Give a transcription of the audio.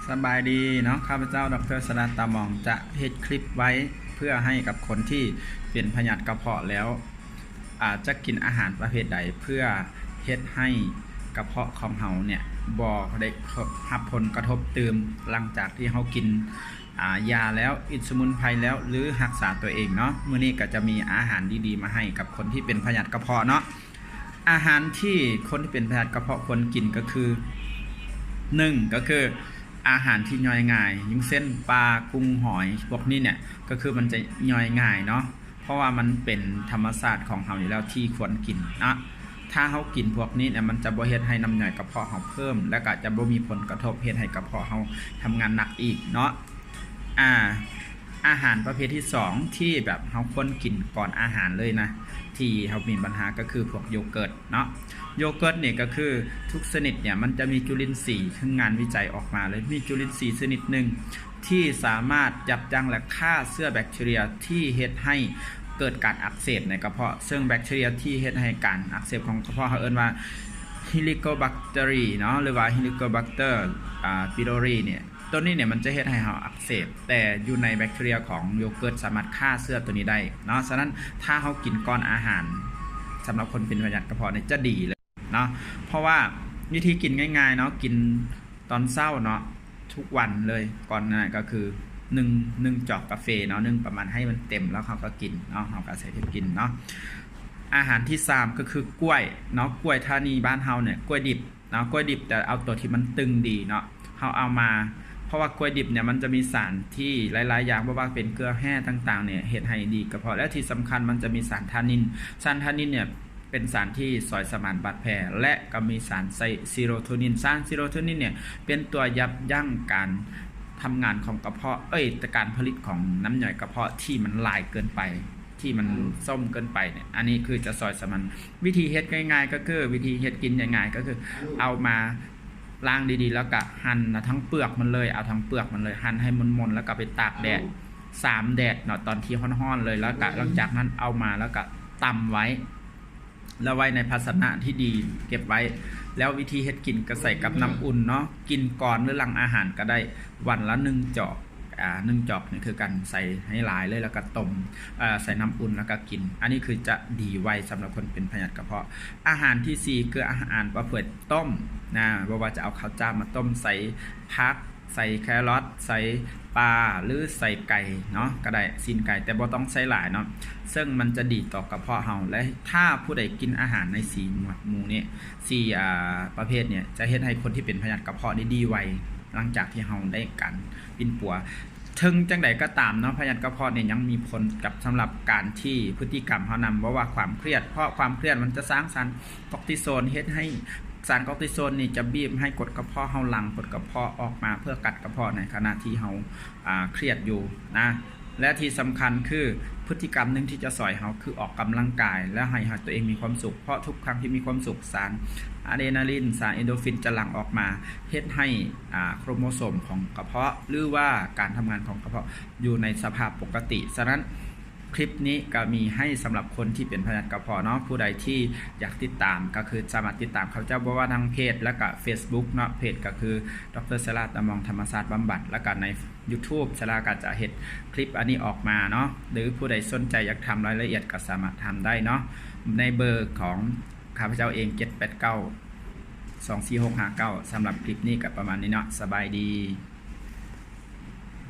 ສະບາຍດີເນາະ, ຂ້າພະເຈົ້າ ດຣ. ສະຫຼາດ ຕາມອງ ຈະເຮັດຄລິບໄວ້ເພື່ອໃຫ້ກັບຄົນທີ່ເປັນພະຍາດກະເພາະແລ້ວ ອາ ຈະກິນອາຫານປະເພດໃດ ເພື່ອເຮັດໃຫ້ກະເພາະຂອງເຮົາເນ່ຍບໍ່ໄດ້ຮັບຜົນກະທົບຕື່ມ ຫຼັງຈາກທີ່ເຮົາກິນ ອາ ຢາແລ້ວ, ອິນສະໝຸນໄພແລ້ວ ຫຼື ຮັກສາຕົວເອງເນາະ. ມື້ນີ້ກໍຈະມີອາຫານດີໆມາໃຫ້ກັບຄົນທີ່ເປັນພະຍາດກະເພາະເນາະ. ອາຫານທີ່ຄົນທີ່ເປັນພະຍາດກະເພາະຄວນກິນກໍຄື ໜຶ່ງ ກໍຄືອາຫານທີ່ຍ່ອຍງ່າຍ ຢ່າງເຊັ່ນ ປາ, ກຸ້ງ, ຫອຍ ພວກນີ້ເນ່ຍ ກໍຄືມັນຈະຍ່ອຍງ່າຍເນາະ, ເພາະວ່າມັນເປັນທຳມະຊາດຂອງເຮົາຢູ່ແລ້ວທີ່ຄວນກິນເນາະ. ຖ້າເຮົາກິນພວກນີ້ເນ່ຍ ມັນຈະບໍ່ເຮັດໃຫ້ນ້ຳຍ່ອຍກະເພາະເຮົາເພີ່ມ ແລະ ກໍຈະບໍ່ມີຜົນກະທົບເຮັດໃຫ້ກະເພາະເຮົາທຳງານໜັກອີກເນາະ. ອາ ອາຫານປະເພດທີສອງທີ່ແບບເຮົາຄວນກິນກ່ອນອາຫານເລີຍນະ ທີ່ເຮົາມີບັນຫາກໍຄືພວກໂຢເກີດເນາະ. ໂຢເກີດນີ້ກໍຄືທຸກຊະນິດເນ່ຍ ມັນຈະມີຈຸລິນຊີ ຄືງານວິໄຈອອກມາເລີຍ ມີຈຸລິນຊີຊະນິດໜຶ່ງທີ່ສາມາດຢັບຢັ້ງ ແລະ ຂ້າເຊື້ອແບັກທີເຣັຍທີ່ເຮັດໃຫ້ເກີດການອັກເສບໃນກະເພາະ, ເຊິ່ງແບັກທີເຣັຍທີ່ເຮັດໃຫ້ການອັກເສບຂອງກະເພາະ ເຮົາເອີ້ນວ່າ Helicobacter ເນາະ ຫຼືວ່າ Helicobacter ອາ pylori ເນ່ຍ. ຕົວນີ້ເນ່ຍ ມັນຈະເຮັດໃຫ້ເຮົາອັກເສບ, ແຕ່ຢູ່ໃນແບັກທີເຣັຍຂອງໂຢເກີດສາມາດຂ້າເຊື້ອຕົວນີ້ໄດ້ເນາະ. ສະນັ້ນ ຖ້າເຮົາກິນກ່ອນອາຫານ ສຳລັບຄົນເປັນພະຍາດກະເພາະນີ້ຈະດີເລີຍເນາະ, ເພາະວ່າວິທີກິນງ່າຍໆເນາະ, ກິນຕອນເຊົ້າເນາະ ທຸກວັນເລີຍ. ກ່ອນໜ້າກໍຄື ໜຶ່ງ ໜຶ່ງຈອກກາເຟເນາະ, ໜຶ່ງປະມານໃຫ້ມັນເຕັມ ແລ້ວເຮົາກໍກິນເນາະ, ເຮົາກໍໃສ່ເຮັດກິນເນາະ. ອາຫານທີສາມກໍຄືກ້ວຍເນາະ, ກ້ວຍທານິນບ້ານເຮົາເນ່ຍ ກ້ວຍດິບ ເນາະ, ກ້ວຍດິບຈະເອົາຕົວທີ່ມັນຕຶງດີເນາະ ເຮົາເອົາມາ, ເພາະວ່າກ້ວຍດິບເນ່ຍ ມັນຈະມີສານທີ່ຫຼາຍໆຢ່າງ ບໍ່ວ່າເປັນເກືອແຮ່ຕ່າງໆເນ່ຍ ເຮັດໃຫ້ດີກະເພາະ ແລະ ທີ່ສຳຄັນມັນຈະມີສານທານິນ. ສານທານິນເນ່ຍ ເປັນສານທີ່ຊ່ອຍສະໝານບາດແຜ ແລະ ກໍມີສານເຊໂຣໂທນິນ. ສານເຊໂຣໂທນິນເນ່ຍ ເປັນຕົວຢັບຢັ້ງການທຳງານຂອງກະເພາະ ເອີຍ ແຕ່ການຜະລິດຂອງນ້ຳຍ່ອຍກະເພາະທີ່ມັນຫຼາຍເກີນໄປ ທີ່ມັນ ອືມ ສົ້ມເກີນໄປເນ່ຍ. ອັນນີ້ຄືຈະຊ່ອຍສະໝານ. ວິທີເຮັດງ່າຍໆກໍຄື ວິທີເຮັດກິນງ່າຍໆກໍຄື ອືມ ເອົາມາລ້າງດີໆ ແລ້ວກະຫັ່ນເອົາທັງເປືອກມັນເລີຍ, ເອົາທັງເປືອກມັນເລີຍ ຫັ່ນໃຫ້ມົນໆ ແລ້ວກະໄປຕາກແດດ ອືມ ສາມແດດເນາະ ຕອນທີ່ຮ້ອນໆເລີຍ, ແລ້ວກະ ອືມ ຫຼັງຈາກນັ້ນເອົາມາ ແລ້ວກະຕຳໄວ້ ແລ້ວໄວ້ໃນພາຊະນະທີ່ດີເກັບໄວ້. ແລ້ວວິທີເຮັດກິນກໍໃສ່ກັບນ້ຳອຸ່ນເນາະ, ກິນກ່ອນ ຫຼື ຫຼັງອາຫານກໍໄດ້, ວັນລະໜຶ່ງຈອກ ອາ ໜຶ່ງຈອກນີ້ຄືກັນ ໃສ່ໃຫ້ຫຼາຍເລີຍ ແລ້ວກໍຕົ້ມ ເອີ ໃສ່ນ້ຳອຸ່ນ ແລ້ວກໍກິນ. ອັນນີ້ຄືຈະດີໄວສຳລັບຄົນເປັນພະຍາດກະເພາະ. ອາຫານທີສີ່ ຄືອາຫານປະເພດຕົ້ມນະ, ບໍ່ວ່າຈະເອົາເຂົ້າຈ້າມມາຕົ້ມ ໃສ່ຜັກ ໃສ່ແຄຣອດ ໃສ່ປາ ຫຼື ໃສ່ໄກ່ເນາະ ກໍໄດ້ ຊີ້ນໄກ່ ແຕ່ບໍ່ຕ້ອງໃສ່ຫຼາຍເນາະ, ເຊິ່ງມັນຈະດີຕໍ່ກະເພາະເຮົາ. ແລະ ຖ້າຜູ້ໃດກິນອາຫານໃນສີ່ໝວດໝູ່ນີ້ ສີ່ ອາ ປະເພດນີ້ ຈະເຮັດໃຫ້ຄົນທີ່ເປັນພະຍາດກະເພາະນີ້ດີໄວ ຫຼັງຈາກທີ່ເຮົາໄດ້ການປິ່ນປົວ. ເຖິງຈັ່ງໃດກໍຕາມເນາະ, ພະຍາດກະເພາະນີ້ຍັງມີຜົນກັບ ສຳລັບການທີ່ພຶດຕິກຳເຮົານຳ, ບໍ່ວ່າຄວາມຄຽດ, ເພາະຄວາມຄຽດມັນຈະສ້າງສານກອກຕິໂຊນ ເຮັດໃຫ້ສານກອກຕິໂຊນນີ້ຈະບີບໃຫ້ກົດກະເພາະເຮົາຫຼັ່ງກົດກະເພາະອອກມາເພື່ອກັດກະເພາະໃນຂະນະທີ່ເຮົາ ອາ ຄຽດຢູ່ນະ. ແລະ ທີ່ສຳຄັນຄື ພຶດຕິກຳໜຶ່ງທີ່ຈະຊ່ອຍເຮົາຄືອອກກຳລັງກາຍ ແລ້ວໃຫ້ ໃຫ້ຕົວເອງມີຄວາມສຸກ, ເພາະທຸກຄັ້ງທີ່ມີຄວາມສຸກ ສານອາເດນາລິນ ສານເອນໂດຟິນຈະຫຼັ່ງອອກມາ ເຮັດໃຫ້ ອາ ໂຄຣໂມໂຊມຂອງກະເພາະ ຫຼືວ່າການທຳງານຂອງກະເພາະຢູ່ໃນສະພາບປົກກະຕິ. ສະນັ້ນ ຄລິບນີ້ກໍມີໃຫ້ສຳລັບຄົນທີ່ເປັນພະຍາດກະເພາະເນາະ, ຜູ້ໃດທີ່ຢາກຕິດຕາມກໍຄືສາມາດຕິດຕາມຂ້າພະເຈົ້າ ບໍ່ວ່າທາງເພຈ ແລ້ວກໍເຟສບຸກເນາະ, ເພຈກໍຄື ດຣ. ສະຫຼາດ ຕາມອງ ທຳມະຊາດບຳບັດ ແລ້ວກໍໃນ YouTube ສະຫຼາກໍຈະເຮັດຄລິບອັນນີ້ອອກມາເນາະ, ຫຼືຜູ້ໃດສົນໃຈຢາກຖາມລາຍລະອຽດກໍສາມາດຖາມໄດ້ເນາະ ໃນເບີຂອງຂ້າພະເຈົ້າເອງ ເຈັດແປດເກົ້າ ສອງສີ່ຫົກຫ້າເກົ້າ. ສຳລັບຄລິບນີ້ກໍປະມານນີ້ເນາະ, ສະບາຍດີ.